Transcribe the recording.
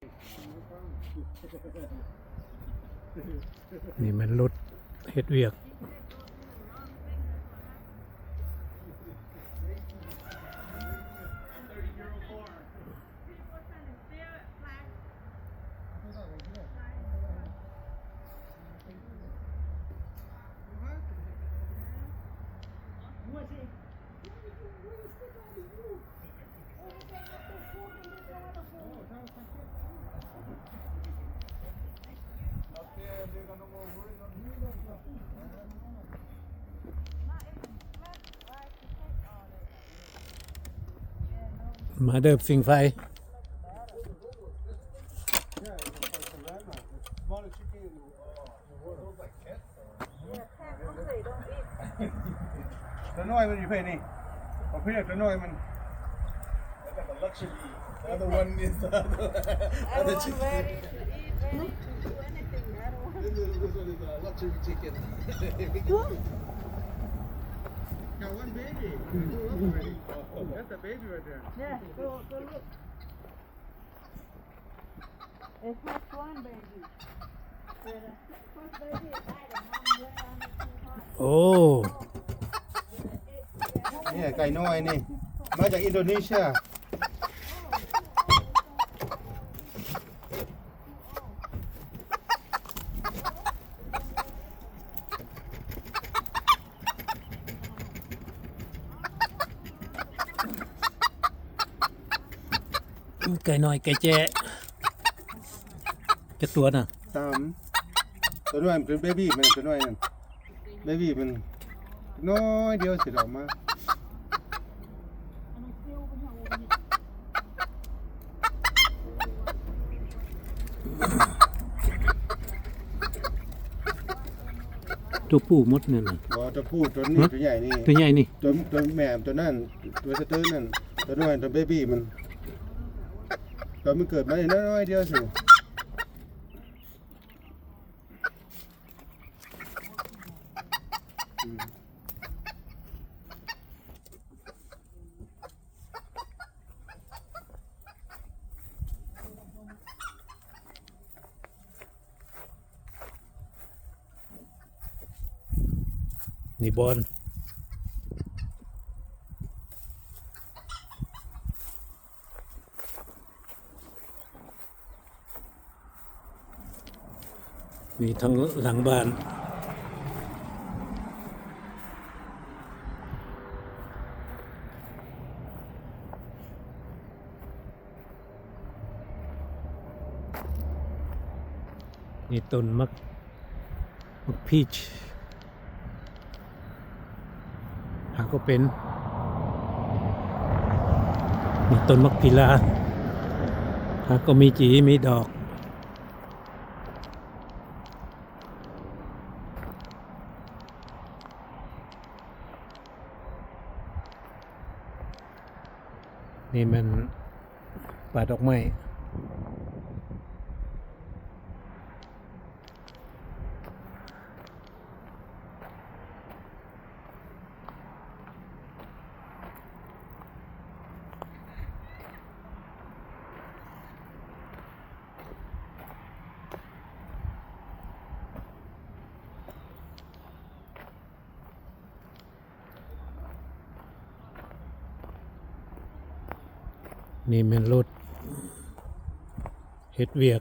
ນີ້ແມ່ນລົດເຮັດວຽກ. Mother of Sing Fai. Toy ນ້ອຍມັນຢູ່ເພນີ້ ເອົາເພ Toy ນ້ອຍມັນ. That's like a luxury. The other one is the other, other chicken. This is, this one is a luxury chicken. Got one baby. That's a baby right there. Yeah, go, go look. It's just one baby. But, uh, first baby is like a mom, where I'm too hot. ໂອ້ ນີ້ໄກ່ນ້ອຍນີ້ ມາຈາກອິນໂດເນເຊຍ. ໄກ່ນ້ອຍໄກ່ແຈ້ ຈັກຕົວນະ? ສາມ. ຕົວນ້ອຍມັນເປັນເບບີ ແມ່ນຕົວນ້ອຍນັ້ນ ເບບີມັນນ້ອຍດຽວຊິອອກມາ. ຕົວຜູ້ໝົດນັ້ນນະ? ບໍ່ ຕົວຜູ້ ຕົວນີ້ ຮະ? ຕົວໃຫຍ່ນີ້ ຕົວໃຫຍ່ນີ້ ຕົວ ຕົວແມ່ຕົວນັ້ນ ຕົວສະເຕີນັ້ນ ຕົວນ້ອຍ ຕົວເບບີມັນ ຕົວມັນເກີດມານ້ອຍໆດຽວຊິ. ນີ້ບ່ອນ ນີ້ທາງຫຼັງບ້ານ. ນີ້ຕົ້ນໝາກ ໝາກພີຊ ຫາກໍເປັນ. ນີ້ຕົ້ນໝາກພີລາ ຫາກໍມີຈີມີດອກ. ນີ້ແມ່ນປ່າດອກໄມ້. ນີ້ແມ່ນລົດເຮັດວຽກ.